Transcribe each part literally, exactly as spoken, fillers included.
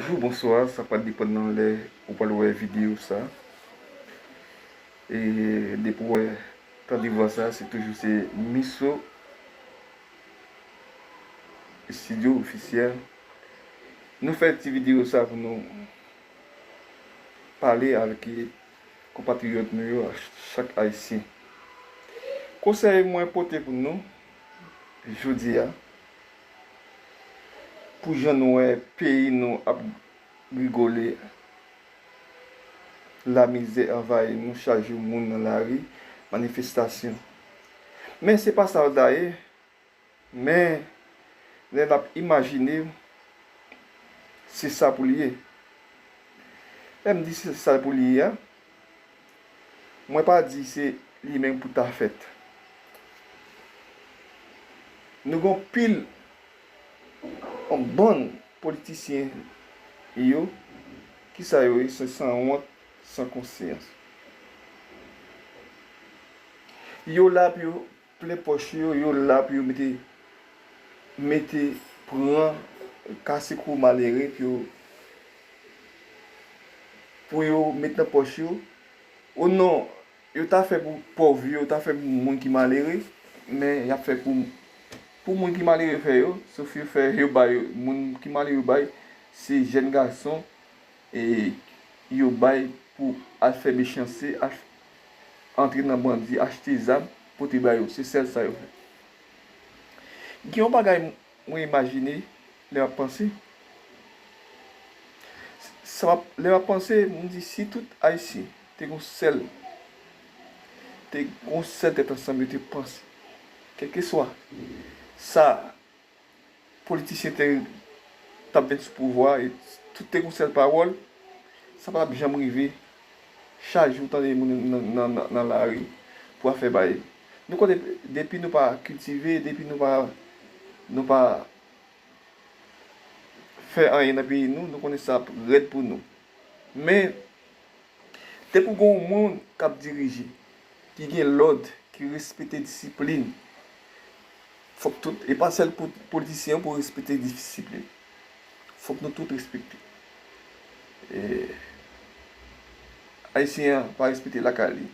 Bonjou, bonswa, sa pral depann nan lè ou pral wè videyo sa. E depi w wè, tande vwa sa, se toujou se Miso Studio Officiel. Nou fè ti videyo sa pou nou pale avèk konpatriyòt nou yo, chak Ayisyen. Konsèy mwen pote pou nou jodi a, pou jan nou wè peyi nou ap rigole, lamizè anvayi nou, chak jou moun nan lari, manifestasyon. Men se pa sa w ta ye, men lè n ap imajine, se sa pou l ye. Lè m di se sa pou l ye a, mwen pa di se li menm pou ta fèt. Nou gen yon pil, yon bann politisyen yo, ki sa yo ye? Se sanwont, san konsyans. Yo la pou yo plen pòch yo, yo la pou yo mete, mete, pran, kase kou malere pou yo, pou yo met nan pòch yo. O non, yo ta fè pou pòv yo, yo ta fè pou moun ki malere, men y ap fè pou, pou moun ki malere fè yo, sof yo fè yo bay, moun ki malere yo bay, se jèn gason, e yo bay pou al fè mechanste, al antre nan bandi, achte zam, pote ba yo. Se sèl sa yo fè. Gen yon bagay mwen imajine lè m ap panse. Sa m ap, lè m ap panse, m di si tout Ayisyen te gon sèl, te gon sèl tèt ansanm, yo te panse, kèlkeswa sa politisyen te, t ap vin sou pouvwa, e tout te gon sèl pawòl, sa pa t ap janm rive. Chak jou w tande moun nan, nan, nan, nan lari pou afè bay. Nou konnen depi nou pa kiltive, depi nou pa, nou pa fè anyen nan peyi nou, nou konnen sa ap rèd pou nou. Men, depi w gen yon moun k ap dirije, ki gen lòd, ki respekte disiplin, fòk tout, e pa sèl pou politisyen pou respekte disiplin. Fòk nou tout respekte. E, Ayisyen an pa respekte lakay li.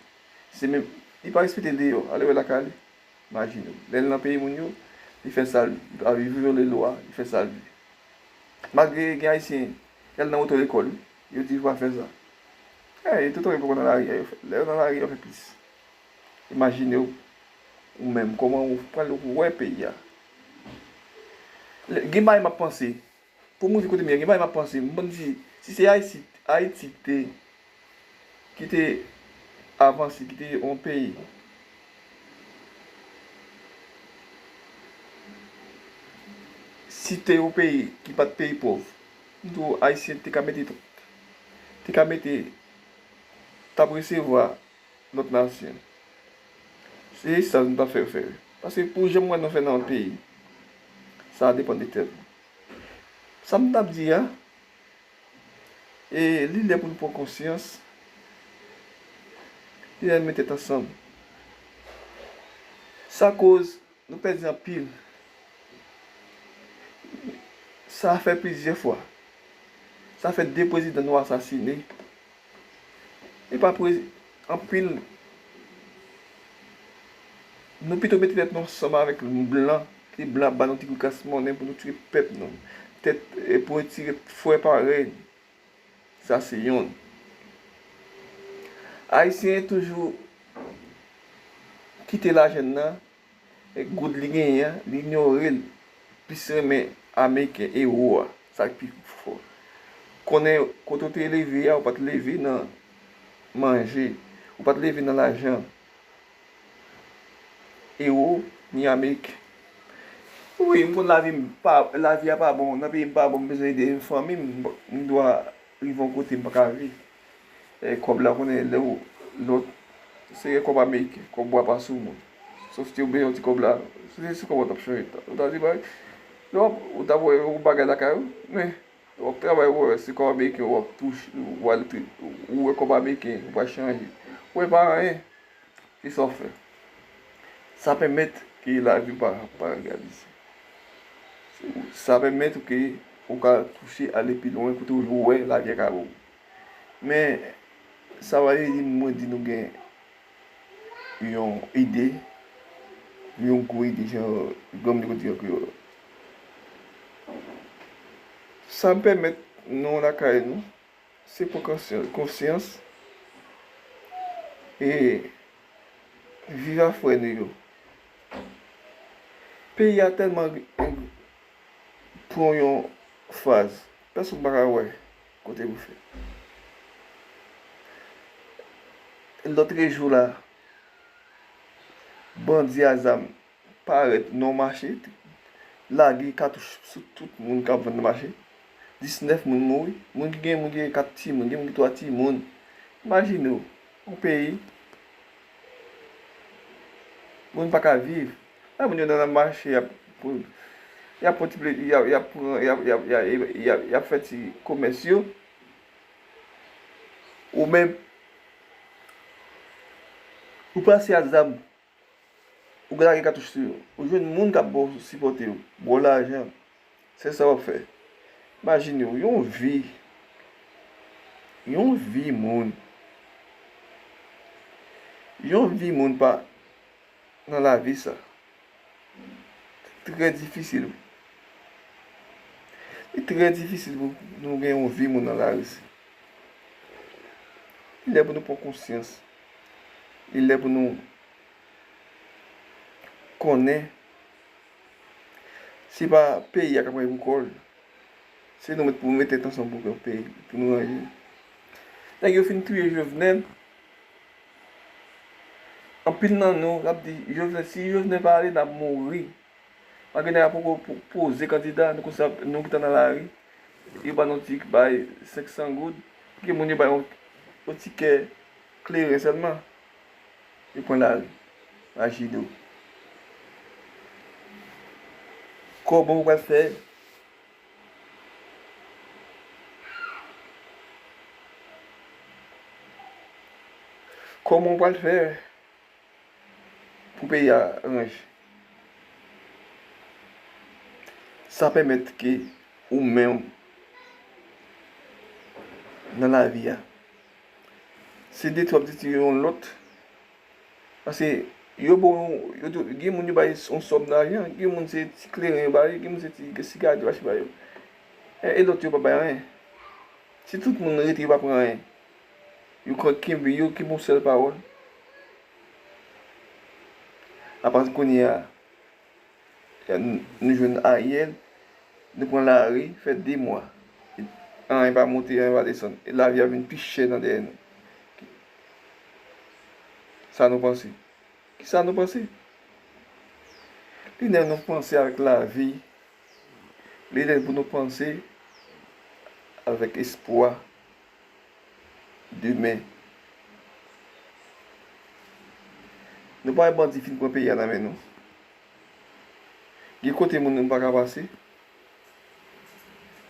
Se menm, li pa respekte deyò, ale wè lakay li. Imajine w. Lè l nan peyi moun yo, li fè sa l vle. Li pa vyole lwa, li fè sa l vle. Malgre gen Ayisyen, y al nan oto lekòl, wi. Yo di yo pa fè sa. E, yo toujou poko nan lari a, yo fè. Lè yo nan lari a, yo fè plis. Imajine w, ou menm, kòman ou pral wè peyi a. Lè, gen bagay m ap panse, pou m rive kote m ye, gen bagay m ap panse, m konn di, si se Ayiti, Ayiti ki te, ki te avanse, ki te yon peyi, si te yon peyi ki pa t peyi pòv, m di w Ayisyen te ka mete, te ka mete, t ap resevwa lòt nasyon. Se sa nou t ap fè yo fè. Paske pou jan m wè nou fè nan yon peyi, sa depann de tèt nou. Sa m t ap di a, e li lè pou nou pran konsyans, li lè nou met tèt ansanm. Sa koz nou pèdi anpil. Sa fè plizyè fwa. Sa fè de prezidan nou asasine. E pa prezi-, anpil, nou pito mete tèt nou ansanm avèk blan, ke blan ba nou ti kou kas monnen pou nou tire pèp nou. Tèt, e pou retire frè parèy nou. Sa se yonn. Ayisyen toujou kite lajan nan, e goud li genyen an, li inyore l, plis renmen ameriken, ewo a, sa k pi fò. Konnen kote w te leve a, ou pa t leve nan manje, ou pa t leve nan lajan. Ewo, ni ameriken. Wi, m konn lavi m pa, lavi a pa bon, nan peyi m pa bon, m bezwen ede fanmi m, m dwa rive yon kote m pa ka viv. E kòb la, konnen lè w, lòt, se kòb ameriken, kòb bwa pa sou moun. Sof si w bezwen yon ti kòb la, se, se kòb w t ap chanje. Ou ta di, bay, lè w ap, ou t ap wè yon bagay lakay ou, men, w ap travay, w wè, se kòb ameriken, w ap touche, w al, ou wè kòb ameriken, w pa chanje. W wè pa anyen. Kisa w fè? Sa pèmèt ke lavi w pa, pa realize. Sa pèmèt ou ke ou ka touche ale pi lwen kote ou wè lavi a ka ba w. Men, sa pa vle di mwen di nou gen yon ide, yon gwo ide, jan granmoun yo di an kreyòl. Sa m pèmèt nou lakay nou, se pran konsyans, konsyans e viv ak frè nou yo. Peyi a tèlman pran yon faz, pèsonn pa ka wè kote pou fè. Lòtrejou la, bandi a zam parèt nan mache, lage katouch sou tout moun k ap vann nan mache. Disnèf moun mouri. Moun ki gen, moun ki gen kat timoun, gen moun ki twa timoun. Imajine w, yon peyi, moun pa ka viv. La moun yo nan mache, y ap, y ap pran ti ple-, y ap, y ap pran, y ap, y ap, y ap, y ap, y ap, y ap fè ti komès yo. Ou menm, ou pase ak zam, ou gen lage katouch sou yo. Ou jwenn moun k ap ba w sipòte w, ba w lajan. Se sa w ap fè. Imajine w, yon vi, yon vi moun, yon vi moun pa nan lavi sa. Trè difisil. Li trè difisil pou nou gen yon vi moun nan lari sa. Li lè pou nou pran konsyans. Li lè pou nou konnen se pa peyi a k ap ranje pou kò l. Se nou menm pou nou mete tèt ansanm pou yon peyi, pou nou ranje. Nèg yo fin touye Jovenel. Anpil nan nou, n ap di, Jovenel, si Jovenel pa ale, n ap mouri. Malgre nèg la poko po-, poze kandida, nou konsa, nou gentan nan lari. Yo ba nou ti bay senk san goud. Gen moun yo bay yon, yon tikè kleren sèlman. Yo pran lari. Imajine w. Kòman w pral fè? Kòman w pral fè pou peyi a ranje? Sa pèmèt ke ou menm nan lavi a, se detwi w ap detwi yon lòt. Paske yo bon, yo tou, gen moun yo bay yon sòm lajan, gen moun se ti kleren yo bay, gen moun se ti sigarèt yo achte ba yo. E, e lòt yo pa bay anyen. Si tout moun rete yo pa pran anyen, yo kenbe, yo kenbe yon sèl pawòl. Apa kounye a, nou jwenn Ariel, nou pran lari, fè de mwa. Anyen pa monte, anyen pa desann. E lavi a vin pi chè nan dèyè nou. Sa nou panse? Kisa nou panse? Li lè nou panse avèk lavi. Li lè pou nou panse avèk espwa demen. Nou pa wè bandi fin pran peyi a nan men nou? Gen kote moun nou pa ka pase.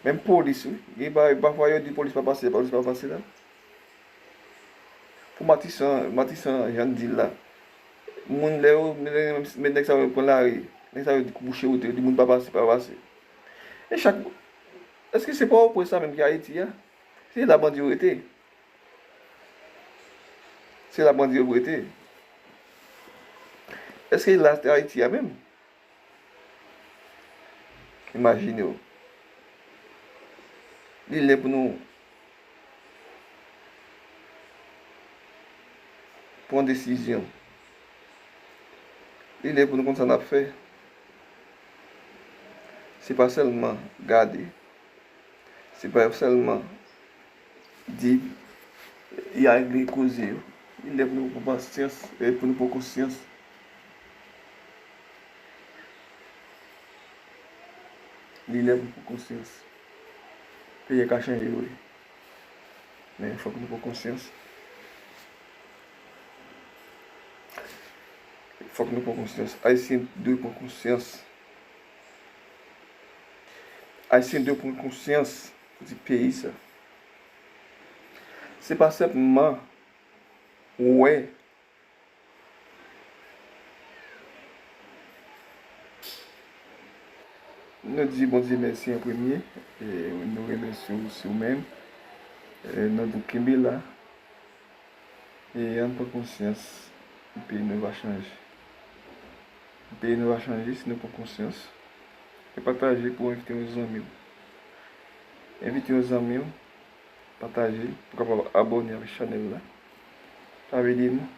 Menm polis, wi. Gen pa-, pafwa yo di polis pa pase, polis pa pase la. Pou Matisan, Matisan, jan n di l la. Moun lè yo, men, men nèg sa yo pran lari, nèg sa yo di bouche wout yo, di moun pa pase, pa pase. E chak, èske se Pòtoprens sa menm ki Ayiti a? Se la bandi yo rete. Se la bandi yo rete. Èske la se Ayiti a menm? Imajine w. Li lè pou nou pran desizyon. Li lè pou nou konn sa n ap fè. Se pa sèlman gade. Se pa sèlman di, y a regle koze yo. Li lè pou nou pran pasyans, e pou nou pran konsyans. Li lè pou nou pran konsyans. Peyi a ka chanje, wi. Men fòk nou pran konsyans. Fòk nou pran konsyans. Ayisyen dwe pran konsyans. Ayisyen dwe pran konsyans pou ti peyi sa. Se pa senpman wè Nou di Bondye mèsi an premye, e nou remèsye w osi ou menm. E nou di w kenbe la. E ann pran konsyans, peyi nou va chanje. Peyi nou va chanje si nou pran konsyans. E pataje pou envite yon zanmi w. Envite yon zanmi w, pataje l, pou kapab abòne avèk chanèl la. Sa vle di nou.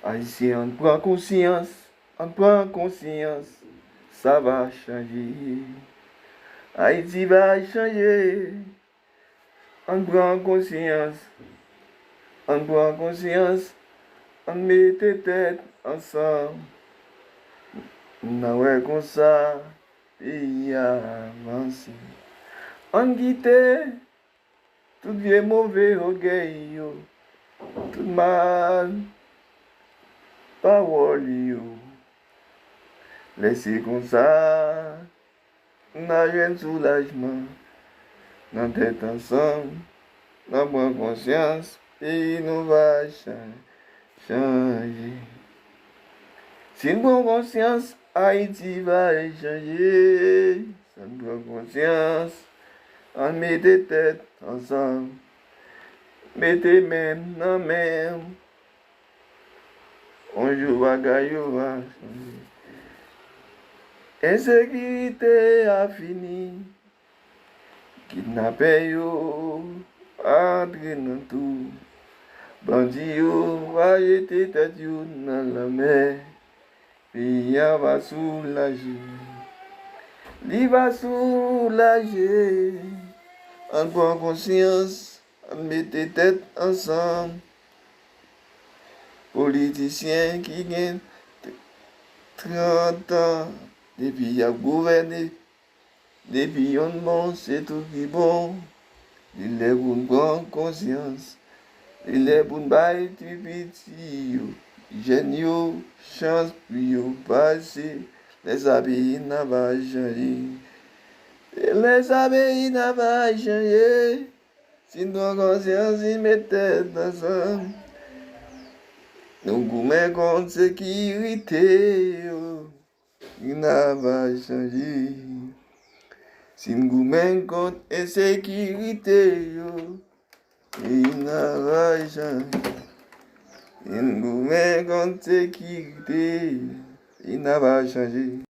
Ayisyen, ann pran konsyans, ann pran konsyans, sa va chanje. Ayiti va chanje. Ann pran konsyans, ann pran konsyans, ann mete tèt ansanm. N a wè konsa peyi a avanse. Ann kite tout vye move ògèy yo, tout mal pawòl yo. Lè se konsa n a jwenn soulajman nan tèt ansanm, n a pran konsyans, peyi nou va chan-, chanje. Si n pran konsyans, Ayiti va chanje. Si n pran konsyans, ann mete tèt ansanm, mete men nan men. On jou bagay yo va chanje. Ensekirite a fini. Kidnapè yo antre nan twou. Bandi yo va jete tèt yo nan lanmè. Peyi a va soulaje. Li va soulaje. Ann pran konsyans. Ann mete tèt ansanm. Politisyen ki gen trant an depi y ap gouvène, depi yonn bon, se tout ki bon. Li lè pou n pran konsyans. Li lè pou n bay ti piti yo, jèn yo, chans pou yo pase. Lè sa peyi n a va chanje. Lè sa peyi n a va chanje. Si n pran konsyans, si n met tèt ansanm, nou goumen kont sekirite yo, peyi n a va chanje. Si n goumen kont ensekirite yo, peyi n a va chanje. Si n goumen kont sekirite yo, peyi n a va chanje.